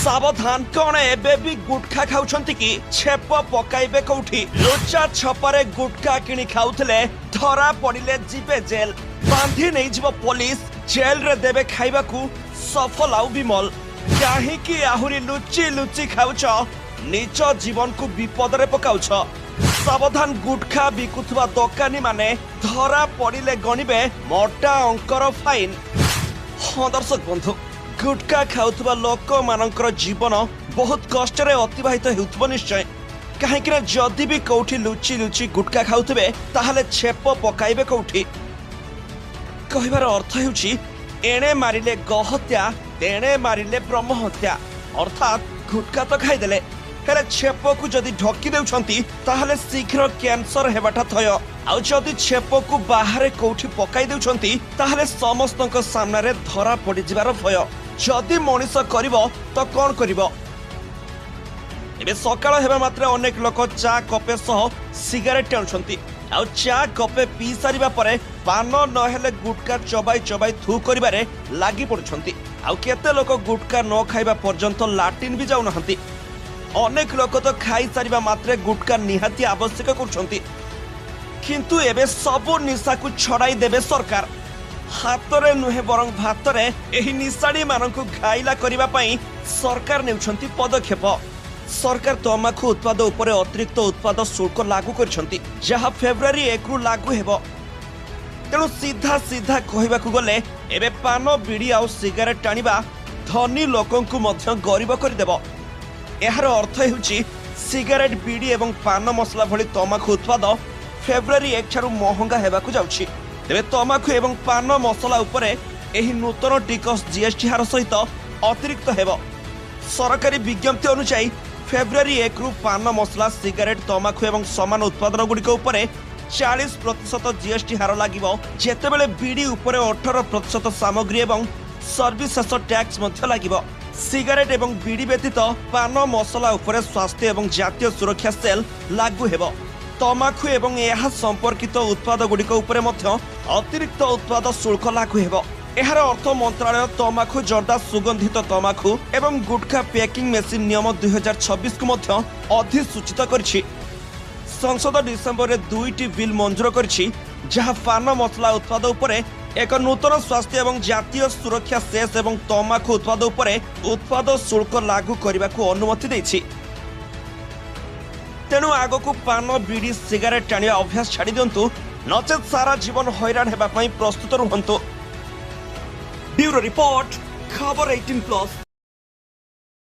ସାବଧାନ! କଣ ଏବେ ବି ଗୁଟଖା ଖାଉଛନ୍ତି କି? ଛେପ ପକାଇବେ କୋଉଠି? ଲୁଚା ଛପାରେ ଗୁଟଖା କିଣି ଖାଉଥିଲେ ଧରା ପଡ଼ିଲେ ଯିବେ ଜେଲ୍। ବାନ୍ଧି ନେଇଯିବ ପୋଲିସ, ଜେଲରେ ଦେବେ ଖାଇବାକୁ ସଫଲ ଆଉ ବିମଲ। କାହିଁକି ଆହୁରି ଲୁଚି ଲୁଚି ଖାଉଛ? ନିଜ ଜୀବନକୁ ବିପଦରେ ପକାଉଛ। ସାବଧାନ! ଗୁଟଖା ବିକୁଥିବା ଦୋକାନୀ ମାନେ ଧରା ପଡ଼ିଲେ ଗଣିବେ ମୋଟା ଅଙ୍କର ଫାଇନ୍। ହଁ ଦର୍ଶକ ବନ୍ଧୁ, ଗୁଟଖା ଖାଉଥିବା ଲୋକମାନଙ୍କର ଜୀବନ ବହୁତ କଷ୍ଟରେ ଅତିବାହିତ ହେଉଥିବ ନିଶ୍ଚୟ। କାହିଁକି ନା ଯଦି ବି କୋଉଠି ଲୁଚି ଲୁଚି ଗୁଟଖା ଖାଉଥିବେ, ତାହେଲେ ଛେପ ପକାଇବେ କୋଉଠି? କହିବାର ଅର୍ଥ ହେଉଛି, ଏଣେ ମାରିଲେ ଗୋହତ୍ୟା, ତେଣେ ମାରିଲେ ବ୍ରହ୍ମହତ୍ୟା। ଅର୍ଥାତ୍ ଗୁଟଖା ତ ଖାଇଦେଲେ, ହେଲେ ଛେପକୁ ଯଦି ଢକି ଦେଉଛନ୍ତି, ତାହେଲେ ଶୀଘ୍ର କ୍ୟାନ୍ସର ହେବାଟା ଥୟ। ଆଉ ଯଦି ଛେପକୁ ବାହାରେ କୋଉଠି ପକାଇ ଦେଉଛନ୍ତି, ତାହେଲେ ସମସ୍ତଙ୍କ ସାମ୍ନାରେ ଧରା ପଡ଼ିଯିବାର ଭୟ। ଯଦି ମଣିଷ କରିବ ତ କଣ କରିବ? ଏବେ ସକାଳ ହେବା ମାତ୍ରେ ଅନେକ ଲୋକ ଚା କପେ ସହ ସିଗାରେଟ ଟାଣୁଛନ୍ତି। ଆଉ ଚା କପେ ପିଇ ସାରିବା ପରେ ପାନ ନହେଲେ ଗୁଟକା ଚବାଇ ଚବାଇ ଥୁ କରିବାରେ ଲାଗି ପଡୁଛନ୍ତି। ଆଉ କେତେ ଲୋକ ଗୁଟକା ନ ଖାଇବା ପର୍ଯ୍ୟନ୍ତ ଲାଟିନ୍ ବି ଯାଉନାହାନ୍ତି। ଅନେକ ଲୋକ ତ ଖାଇସାରିବା ମାତ୍ରେ ଗୁଟକା ନିହାତି ଆବଶ୍ୟକ କରୁଛନ୍ତି। କିନ୍ତୁ ଏବେ ସବୁ ନିଶାକୁ ଛଡାଇ ଦେବେ ସରକାର। ହାତରେ ନୁହେଁ, ବରଂ ଭାତରେ ଏହି ନିଶାଡି ମାନଙ୍କୁ ଘାଇଲା କରିବା ପାଇଁ ସରକାର ନେଉଛନ୍ତି ପଦକ୍ଷେପ। ସରକାର ତମାଖୁ ଉତ୍ପାଦ ଉପରେ ଅତିରିକ୍ତ ଉତ୍ପାଦ ଶୁଳ୍କ ଲାଗୁ କରିଛନ୍ତି, ଯାହା ଫେବୃଆରୀ 1ରୁ ଲାଗୁ ହେବ। ତେଣୁ ସିଧା ସିଧା କହିବାକୁ ଗଲେ, ଏବେ ପାନ, ବିଡ଼ି ଆଉ ସିଗାରେଟ ଟାଣିବା ଧନୀ ଲୋକଙ୍କୁ ମଧ୍ୟ ଗରିବ କରିଦେବ। ଏହାର ଅର୍ଥ ହେଉଛି, ସିଗାରେଟ, ବିଡ଼ି ଏବଂ ପାନ ମସଲା ଭଳି ତମାଖୁ ଉତ୍ପାଦ ଫେବୃଆରୀ 1 ଠାରୁ ମହଙ୍ଗା ହେବାକୁ ଯାଉଛି। ତେବେ ତମାଖୁ ଏବଂ ପାନ ମସଲା ଉପରେ ଏହି ନୂତନ ଟିକସ ଜିଏସଟି ହାର ସହିତ ଅତିରିକ୍ତ ହେବ। ସରକାରୀ ବିଜ୍ଞପ୍ତି ଅନୁଯାୟୀ, ଫେବୃଆରୀ 1ରୁ ପାନ ମସଲା, ସିଗାରେଟ, ତମାଖୁ ଏବଂ ସମାନ ଉତ୍ପାଦନଗୁଡ଼ିକ ଉପରେ 40% ଜିଏସଟି ହାର ଲାଗିବ, ଯେତେବେଳେ ବିଡ଼ି ଉପରେ 18% ସାମଗ୍ରୀ ଏବଂ ସର୍ଭିସେସ୍ ଟ୍ୟାକ୍ସ ମଧ୍ୟ ଲାଗିବ। ସିଗାରେଟ ଏବଂ ବିଡ଼ି ବ୍ୟତୀତ ପାନ ମସଲା ଉପରେ ସ୍ୱାସ୍ଥ୍ୟ ଏବଂ ଜାତୀୟ ସୁରକ୍ଷା ସେସ୍ ଲାଗୁ ହେବ। ତମାଖୁ ଏବଂ ଏହା ସମ୍ପର୍କିତ ଉତ୍ପାଦଗୁଡ଼ିକ ଉପରେ ମଧ୍ୟ ଅତିରିକ୍ତ ଉତ୍ପାଦ ଶୁଳ୍କ ଲାଗୁ ହେବ। ଏହାର ଅର୍ଥ ମନ୍ତ୍ରାଳୟ ତମାଖୁ, ଜର୍ଦ୍ଦା, ସୁଗନ୍ଧିତ ତମାଖୁ ଏବଂ ଗୁଟଖା ପ୍ୟାକିଂ ମେସିନ୍ ନିୟମ 2026କୁ ମଧ୍ୟ ଅଧିସୂଚିତ କରିଛି। ସଂସଦ ଡିସେମ୍ବରରେ ଦୁଇଟି ବିଲ୍ ମଞ୍ଜୁର କରିଛି, ଯାହା ପାନ ମସଲା ଉତ୍ପାଦ ଉପରେ ଏକ ନୂତନ ସ୍ୱାସ୍ଥ୍ୟ ଏବଂ ଜାତୀୟ ସୁରକ୍ଷା ସେସ୍ ଏବଂ ତମାଖୁ ଉତ୍ପାଦ ଉପରେ ଉତ୍ପାଦ ଶୁଳ୍କ ଲାଗୁ କରିବାକୁ ଅନୁମତି ଦେଇଛି। ତେଣୁ ଆଗକୁ ପାନ, ବିଡ଼ି, ସିଗାରେଟ ଟାଣିବା ଅଭ୍ୟାସ ଛାଡ଼ି ଦିଅନ୍ତୁ, ନଚେତ୍ ସାରା ଜୀବନ ହଇରାଣ ହେବା ପାଇଁ ପ୍ରସ୍ତୁତ ରୁହନ୍ତୁ। ବ୍ୟୁରୋ ରିପୋର୍ଟ, ଖବର 18+।